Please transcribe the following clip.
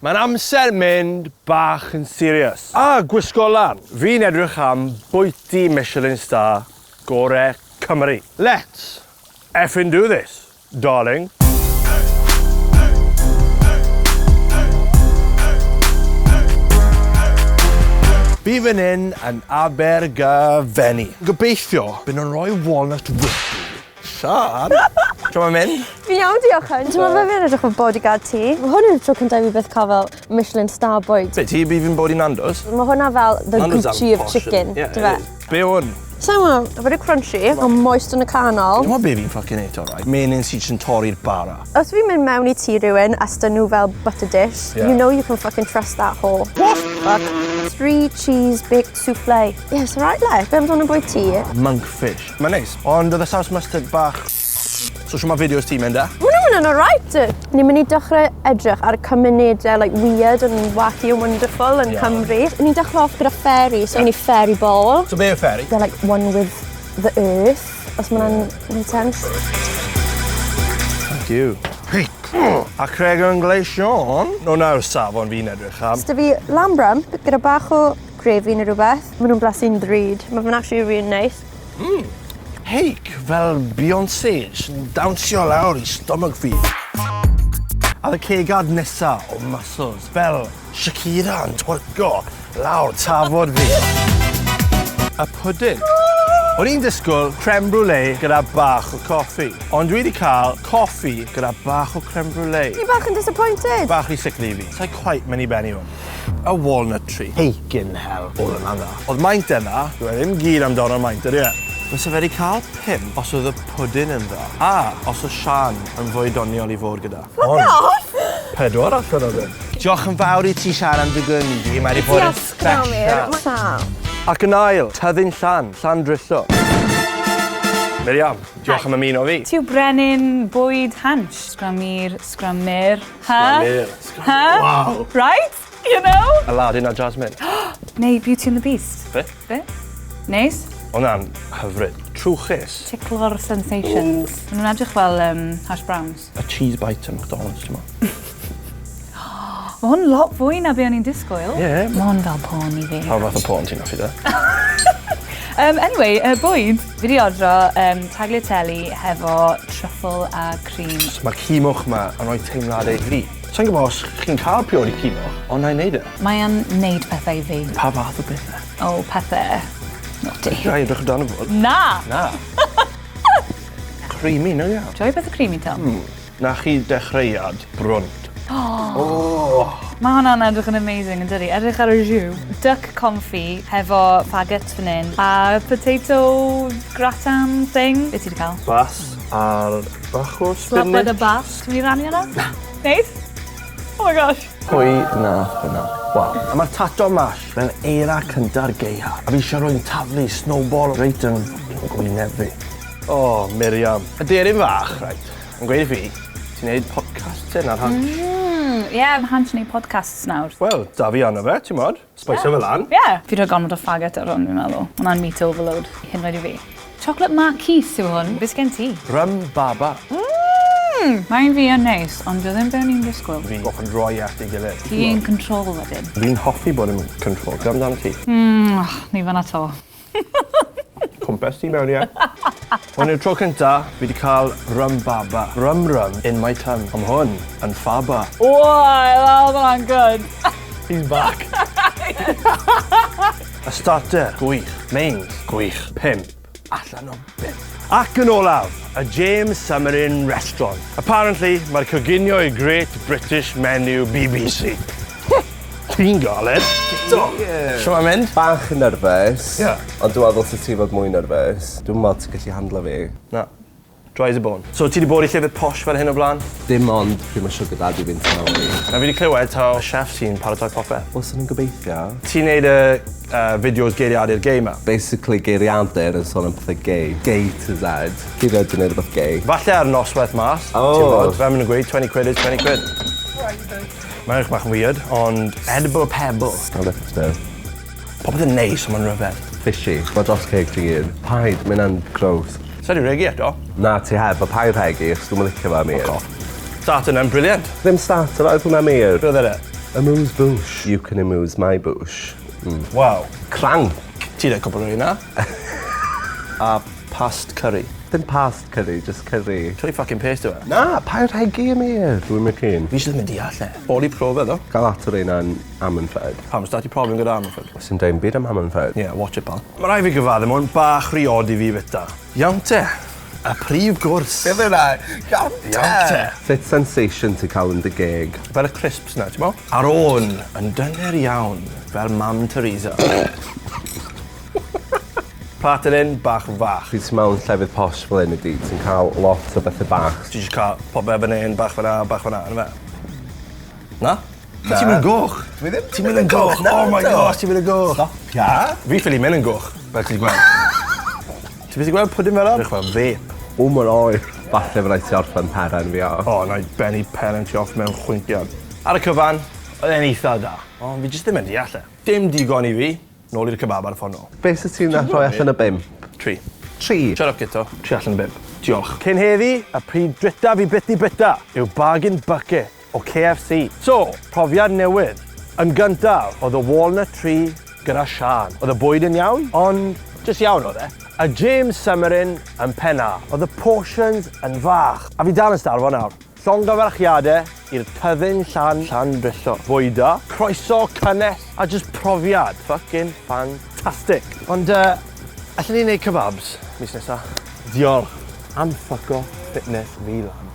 Mae'n amser mynd bach yn serious. A gwisgo lan. Fi'n edrych am bwyty Michelin star gore Cymru. Let's effing do this, darling. Fi fan hyn yn Abergavenny. Gobeithio byd nhw'n rhoi walnut whip i fi. Siân! Shwt mae'n mynd? Fi'n iawn diolch Hun. Ti'n meddwl fi'n edrych fel bodyguard ti? Mae hwn yw'r tro cyntaf i fi byth cael fel Michelin star bwyd. Be, ti fi fi'n bod i Nando's? Mae hwnna fel the Nando's am Gucci of posh, chicken, yeah, dyfe? it is. Be hwn? Sa'n gwybod, very crunchy, ond moist yn y canol. Ti'n gwybod be fi'n fucking hate alright? Menyn sydd jyst yn torri'r bara. Os fi'n mynd mewn i tŷ rhywun a sdyn nhw fel butter dish, Yeah. you know you can fucking trust that whore. What? Fuck. Three cheese baked souffle. Yeah, it's alright le. Be amdano bwyd ti? Monkfish. Mae'n neis, ond oedd y saws mustard bach... So shwt mae fideos ti'n mynd e? Maen nhw'n mynd yn alright. Ni'n mynd i dechrau edrych ar cymunedau like, weird and wacky and wonderful yn Yeah. Cymru. Ni'n dechrau off gyda fairy, so yeah. ni fairy ball. So be yw fairy? They're like one with the earth, os ma' hwnna'n yeah. make sense. Thank you. A Craig yn Gleision. No nawr safon fi'n edrych am. Sda fi lamb rump gyda bach o gravy neu rhywbeth. Maen nhw'n blasu'n ddrud. Mae fe'n actually really nice. Mm. Heic fel Beyoncé sy'n dawnsio lawr i stomach fi. A y cegad nesa o muscles fel Shakira yn twerco lawr tafod fi. Y pwdin. O'n i'n disgwyl creme brulee gyda bach o coffi, ond dwi wedi cael coffi gyda bach o creme brulee. Ti bach yn disappointed? Bach rhy sickly i fi. Sa'i quite mynd i benni hwn. Y walnut tree. Heicyn hell oedd hwnna'n dda. Oedd maint e'n dda, dyw e ddim gyd amdano'r maint ydy e? Fysa fe wedi cael pump os oedd y pwdin yn dda, a os oedd Sian yn fwy doniol i fod gyda. Fuck off! Pedwar allan o bump. Diolch yn fawr i ti Sian am dy gwmni di, mae wedi bod yn special. Ac yn ail, Tyddyn Llan, Llandrillo. Miriam, diolch am ymuno fi. Ti yw brenin bwyd Hansh. Sgramir, sgramir. Ha? Sgramir. Ha? Wow. Right? You know? Aladdin a Jasmine. Neu Beauty and the Beast. Be? Be? Neis? Hwnna'n hyfryd. Trwchus. Ticlo'r sensations. Maen nhw'n edrych fel um, hash browns. A cheese bite at McDonald's, ti'n mo? Mae hwn lot fwy na be o'n i'n disgwyl. Ie. Yeah. Mae hwn fel porn i fi. Pa fath o porn ti'n hoffi de? Anyway, bwyd. Fi di ordro um, tagliatelle hefo truffle a cream. Mae'r cimwch ma yn rhoi teimladau i fi. Sa'n gwybod os chi'n cael priodi cimwch, ond na i wneud e. Mae e'n neud pethau i fi. Pa fath o bethau? O, pethau naughty. Gai edrych amdano fo? Na! Na. Creamy, no iawn. Joio beth y creamy, Tom? Mm. Na chi dechreuad brwnt. Oh. Mae hwnna'n edrych yn amazing yn dydi? Edrych ar y jus. Duck confit hefo faggots fan hyn a potato gratin thing. Be ti wedi cael? Bas ar bach o spinach. Slabed y bas. Ti'n mynd i rannu hwnna? Na. Neis? Oh my gosh. Pwy nath hwnna? Waw. A mae'r tato mash fel eira cynta'r gaea. A fi eisiau rwy'n taflu snowball reit yn gwyneb fi. O, oh, Miriam. Y deryn fach, right, yn gweud i fi, ti'n neud podcast yn ar Hansh. Ie, yeah, mae Hansh yn neud podcasts nawr. Wel, da fi arno fe, ti'n mod? Spice yeah. fe lan. Ie. Yeah. Fi wedi gormod o faggot ar hwn, fi'n meddwl. Hwnna'n meat overload. Hyn oed i fi. Chocolate marquise yw hwn. Beth gen ti? Rum baba. Mae'n fi yn neis, ond dwi ddim be o'n i'n disgwyl. Fi'n gorfod rhoi at ei gilydd. Ti in control wedyn. Fi'n hoffi bod yn control. Be amdano ti? Mm, ni fan'na 'to. Cwmpas ti mewn ie. Hwn yw'r tro cynta fi wedi cael rum baba. Rum rum in my tum. Ond hwn yn faba. Oi, that was hwnna'n good. He's back. Y starter, gwych. Mains, gwych. Pump allan o bump. Ac yn olaf, y James Summerin Restaurant. Apparently, mae'r coginio i Great British Menu BBC. Ti'n galed. Do. Shwt mae'n mynd? Bach yn nerfus. Ie. Ond dwi'n meddwl dylse ti fod mwy nerfus. Dwi'm yn meddwl ti'n gallu handlo fi. Na. Dry as a bone. So ti 'di bod i llefydd posh fel hyn o blaen? Dim ond pryd mae sugar daddy fi'n talu. Na fi 'di clywed taw chef sy'n paratoi popeth. Wel, swn i'n gobeithio. Ti'n neud y uh, fideos geiriadur gay 'ma? Basically geiriadur yn sôn am pethau gay. Gay to Z. Fi rioed 'di neud rhywbeth gay. Falle ar noswaith mas. Oh. Ti'n bod, fel maen nhw'n gweud, 20 quid is 20 quid. Mae'n edrych bach yn weird, ond edible pebble. I'll lift it. Popeth yn neis, ond mae'n rhyfedd. Fishy. Mae dros ceg ti gyd. Paid, mae hynna'n gross. Sa i 'di regi eto. Na, ti heb, a paid rhegi, achos dwi'm yn licio fe, Amir. Fuck off. Starter na'n brilliant. Ddim starter oedd hwnna, Amir. Be oedd e de? Amuse bouche. You can amuse my bouche. Wow. Crank. Ti 'di cwpl o reina. A past curry. Dim past curry, just curry. Curry fucking paste yw e. Na, paid rhegi am ir. Dwi'n mynd keen. Fi sydd ddim yn deall e. Boli profe ddo. Gael at o'r un yn Ammanford. Pam, start i problem gyda Ammanford? Sy'n deud byd am Ammanford. Yeah, watch it, pal. Mae rai fi gyfadde, mae'n bach rhy od i fi fita. Iawn te. Y prif gwrs. Beth yna? Iawn te. Iawn te. Sut sensation ti'n cael yn dy geg? Fel y crisps na, ti'n mo? Ar ôn, yn dyner iawn, fel Mam Teresa. Plat yn un, bach fach. Pryd ti'n mewn llefydd posh fel hyn ydi, ti'n cael lot o bethau bach. Ti eisiau cael popeth fan hyn, bach fan'na, bach fan'na, yna fe? Na? Na. Ti'n mynd yn goch. Dwi ddim Ti'n mynd yn goch. Oh my gosh, ti'n mynd yn goch. Stopia. Fi ffili mynd yn goch, fel ti'n gweld. Ti beth i gweld pwdin fel 'na? Edrych fel vape. O, mae'n oer. Falle fe rhaid ti orffen peren fi off. O, na i bennu peren ti off mewn chwinciad. Ar y cyfan, oedd e'n eitha da. Ond fi jyst ddim yn deall e. Dim digon i fi. Nôl i'r kebab ar y ffordd nôl. Beth sydd ti'n rhoi allan o bimp? Tri. Tri? Shut up, Guto. Tri allan o bump. Diolch. Cyn heddi, y pryd drita fi byth i byta yw Bargain Bucket o KFC. So, profiad newydd. Yn gyntaf, oedd y Walnut Tree gyda Sian. Oedd y bwyd yn iawn, ond jyst iawn oedd e. A James Summerin yn penna. Oedd y portions yn fach. A fi dal yn starfo nawr. Llongyfarchiadau i'r Tyddyn Llan Llandrillo. Fwyd da, croeso cynnes a jyst profiad. Fucking fantastic. Ond uh, allen ni wneud kebabs mis nesa? Diolch am ffyco fitness fi lan.